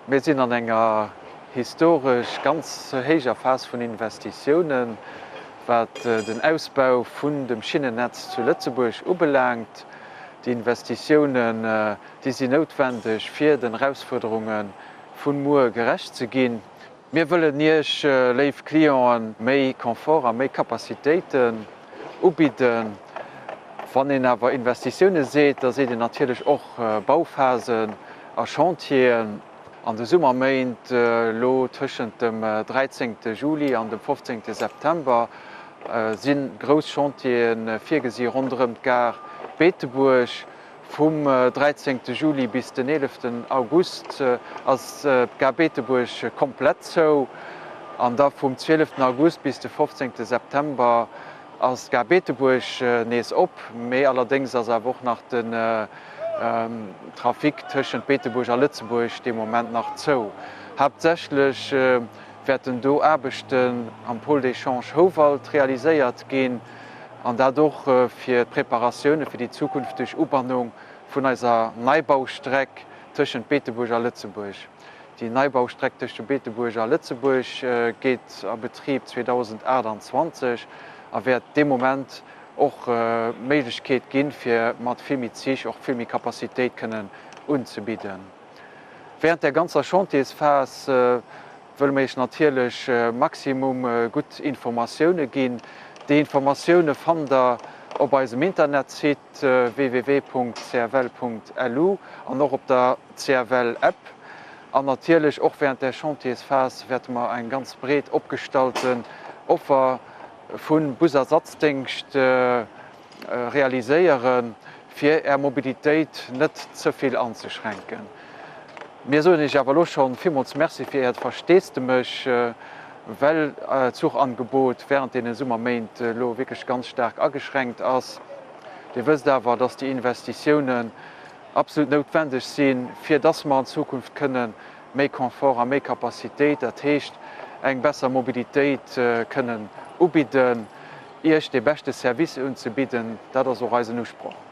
Mir sinn an enger historesch ganz héijer Phas vun Investitiounen, wat den Ausbau vun dem Schinnennetz zu Lëtzebuerg ubelaangt. Déi Investitiounen, déi sinn noutwendeg, fir den Erausfuerderunge vu muer gerecht ze ginn. Mir wëllen Iech, léif Clienten, méi Confort a méi Capacitéiten ubidden. Wann een awer Investitioune seet, da seet een natierlech och Bauphasen a Chantieren. An de Summerméint, elo tëschent dem 13 Juli an dem 15 September, si grouss Chantiere virgesi ronderëm d'Gare Beetebuerg. Vum 13 Juli bis den 11 August ass d'Gare Beetebuerg komplett zou an da vum 12 August bis de 15 September ass d'Gare Beetebuerg nees op. Mee allerdéngs ass awer och nach den Trafic tëschent Beetebuerg a Lëtzebuerg dee Moment nach zou. Haaptsächlech wäerten do Aarbechten am Pôle d'échange Houwald realiséiert ginn. An dat och fir d'Preparatioune fir déi zukünfteg Ubannung vun eiser Neibaustreck tëschent Beetebuerg a Lëtzebuerg. Déi Neibaustreck tëschent Beetebuerg a Lëtzebuerg geet a Betrib 2028 a wäert dee Moment och d'Méiglechkeet ginn, fir mat vill méi Zich och vill méi Capacitéit kënnen unzebidden. Während där ganzer Chantiersphas wëlle mer Iech natierlech maximum gutt Informatioune ginn. Déi Informatioune fannt der op eisem Internetsite www.cfl.lu an och op der CFL-App. An natierlech och während der Chantiersphas wäerte mer eng ganz breet opgestallten Offer vu Busersatzdéngscht realiséieren, fir Är Mobilitéit net ze vill anzeschränken. Mir soen Iech awer elo schonn villmools Merci fir Äert Versteesdemech, well d'Zuchangebot während deene Summerméint elo wierklech ganz staark ageschränkt ass. Dir wësst awer, dass déi Investitiounen absolut noutwendeg sinn, fir dass mer an Zukunft kënnen méi Confort a méi Capacitéit, dat heescht eng besser Mobilitéit kënnen ubidden. Iech dee beschte Service unzebidden, dat ass och eisen Usproch.